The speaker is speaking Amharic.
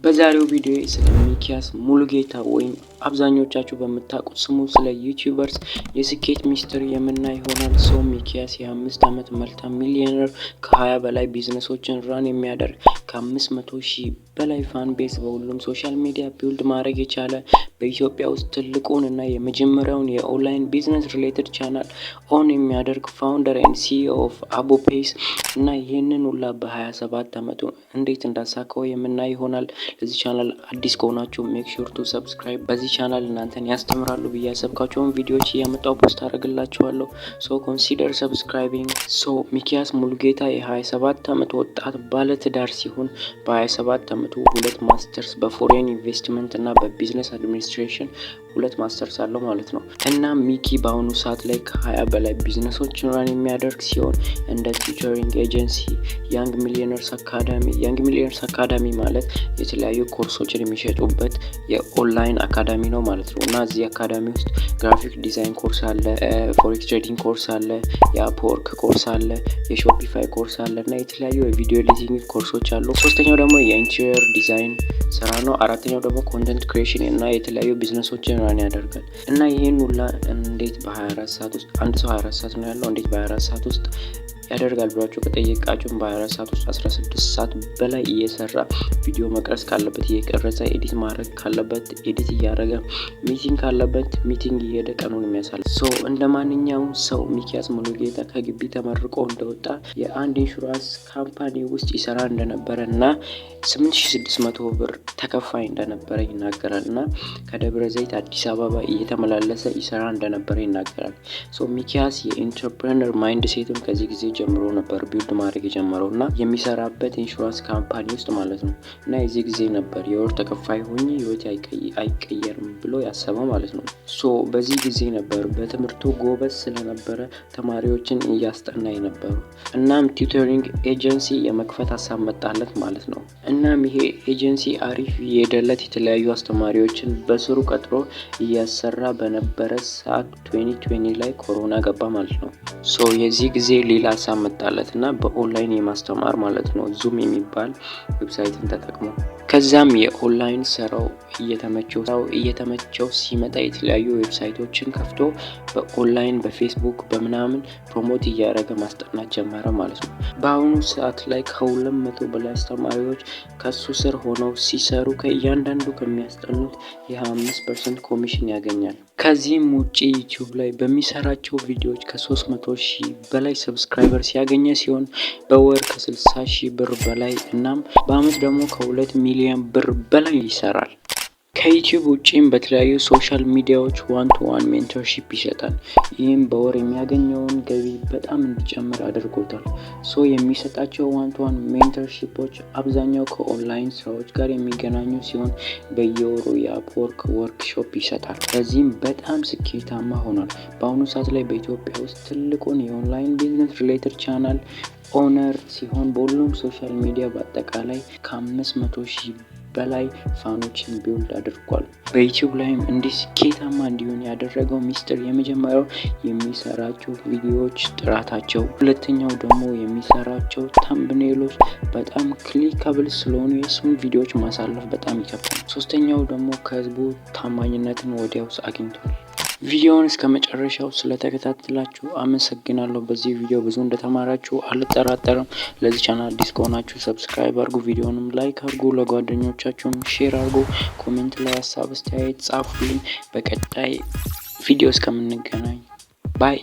በዛሬው ቪዲዮ ስለ ሚኪያስ ሙሉጌታ ወይም አብዛኞቻችሁ በምታውቁት ስሙ ስለ YouTubers የስኬት ሚስጥር የምናይ ይሆናል። So ሚኪያስ የ5 ዓመት multi millionaire፣ ከ20 በላይ ቢዝነሶችን run የሚያደርግ፣ ከ500,000 በላይ fan base በሁሉም social media build ማድረግ የቻለ፣ በኢትዮጵያ ውስጥ ትልቁን እና የመጀመሪያውን የ online business related channel own የሚያደርግ founder and CEO of አቦፔስ እና ይህንን ሁላ በ27 ዓመቱ እንዴት እንዳሳካው የምናይ ይሆናል። ለዚህ ቻናል አዲስ ከሆናችሁ make sure to subscribe። በዚህ ቻናል እናንተን ያስተምራሉ ብዬ ያሰብኳቸውን ቪዲዮዎች እያመጣው post አደርግላችኋለሁ። So consider subscribing። So ሚኪያስ ሙሉጌታ የ27 ዓመት ወጣት ባለትዳር ሲሆን በ27 ዓመቱ ሁለት ማስተርስ በ foreign investment እና በ business administration ሁለት ማስተርስ አለው ማለት ነው። እና ሚኪ በአሁኑ ሰዓት ላይ ከ20 በላይ ቢዝነሶችን run የሚያደርግ ሲሆን እንደ tutoring agency፣ Young Millionaires Academy። Young Millionaires Academy ማለት የተለያዩ ኮርሶችን የሚሸጡበት የ online academy ነው ማለት ነው። እና እዚህ አካዳሚ ውስጥ graphic design course አለ፣ forex trading course አለ፣ የ Upwork course አለ፣ የ Shopify course አለ እና የተለያዩ የ video editing ኮርሶች አሉ። ሶስተኛው ደግሞ የ interior design ስራ ነው። አራተኛው ደግሞ content creation እና የተለያዩ ቢዝነሶችን run ያደርጋል። እና ይህን ሁላ እንዴት በ24 ሰዓት ውስጥ፣ አንድ ሰው 24 ሰዓት ነው ያለው፣ እንዴት በ24 ሰዓት ውስጥ ያደርጋል ብላችሁ ከጠየቃችሁን በ24 ሰዓት ውስጥ 16 ሰዓት በላይ እየሰራ፣ ቪዲዮ መቅረጽ ካለበት እየቀረጸ፣ edit ማድረግ ካለበት edit እያደረገ፣ meeting ካለበት meeting እየሄደ ቀኑን የሚያሳልፍ። So እንደ ማንኛውም ሰው ሚኪያስ ሙሉጌታ ከግቢ ተመርቆ እንደወጣ የአንድ insurance company ውስጥ ይሰራ እንደነበረ እና 8600 ብር ተከፋይ እንደነበረ ይናገራል እና ከደብረ ዘይት አዲስ አበባ እየተመላለሰ ይሰራ እንደነበረ ይናገራል። So ሚኪያስ የ entrepreneur mindset ኡን ከዚህ ጊዜ ጀምሮ ነበር build ማድረግ የጀመረው እና የሚሰራበት insurance company ውስጥ ማለት ነው። እና የዚህ ጊዜ ነበር የወር ተከፋይ ሆኜ ህይወቴ አይቀየርም ብሎ ያሰበው ማለት ነው። So በዚህ ጊዜ ነበር በትምህርቱ ጎበዝ ስለነበረ ተማሪዎችን እያስጠና የነበሩ። እናም tutoring agency የመክፈት ሀሳብ መጣለት ማለት ነው። እናም ይሄ ኤጀንሲ አሪፍ እየሄደለት የተለያዩ አስተማሪዎችን በስሩ ቀጥሮ እያሰራ በነበረ ሰዓት 2020 ላይ ኮሮና ገባ ማለት ነው። So የዚህ ጊዜ ሌላ ሀሳብ መጣለት እና በኦንላይን የማስተማር ማለት ነው፣ Zoom የሚባል website ን ተጠቅሞ። ከዛም የኦንላይን ስራው እየተመቸው ሲመጣ የተለያዩ website ኦችን ከፍቶ በ online፣ በፌስቡክ፣ በምናምን promote እያደረገ ማስጠናት ጀመረ ማለት ነው። በአሁኑ ሰዓት ላይ ከ200 በላይ አስተማሪዎች ከሱ ስር ሆነው ሲሰሩ ከእያንዳንዱ ከሚያስጠኑት የ25% ኮሚሽን ያገኛል። ከዚህም ውጭ YouTube ላይ በሚሰራቸው ቪዲዮዎች ከ300,000 በላይ subscribers ያገኘ ሲሆን በወር ከ60,000 ብር በላይ እናም በአመት ደግሞ ከ2 ሚሊዮን ብር በላይ ይሰራል። ከ YouTube ውጪም በተለያዩ social media ዎች one to one mentorship ይሰጣል። ይህም በወር የሚያገኘውን ገቢ በጣም እንዲጨምር አድርጎታል። So የሚሰጣቸው one to one mentorship ኦች አብዛኛው ከኦንላይን ስራዎች ጋር የሚገናኙ ሲሆን በየወሩ የ Upwork workshop ይሰጣል። በዚህም በጣም ስኬታማ ሆኗል። በአሁኑ ሰዓት ላይ በኢትዮጵያ ውስጥ ትልቁን የ online business related channel owner ሲሆን በሁሉም social media በአጠቃላይ ከ500,000 በላይ fan ኦችን build አድርጓል። በ YouTube ላይም እንዲህ ስኬታማ እንዲሆን ያደረገው ሚስጥር የመጀመሪያው የሚሰራቸው ቪዲዮዎች ጥራታቸው፣ ሁለተኛው ደግሞ የሚሰራቸው thumbnail ኦች በጣም clickable ስለሆኑ የእሱን ቪዲዮዎች ማሳለፍ በጣም ይከብዳል። ሶስተኛው ደግሞ ከህዝቡ ታማኝነትን ወዲያው አግኝቷል። ቪዲዮውን እስከ መጨረሻው ስለተከታተላችሁ አመሰግናለሁ። በዚህ ቪዲዮ ብዙ እንደተማራችሁ አልጠራጠርም። ለዚህ ቻናል አዲስ ከሆናችሁ subscribe አድርጉ፣ ቪዲዮንም like አድርጉ፣ ለጓደኞቻችሁም share አድርጉ። Comment ላይ ሀሳብ አስተያየት ጻፉልኝ። በቀጣይ ቪዲዮ እስከምንገናኝ bye።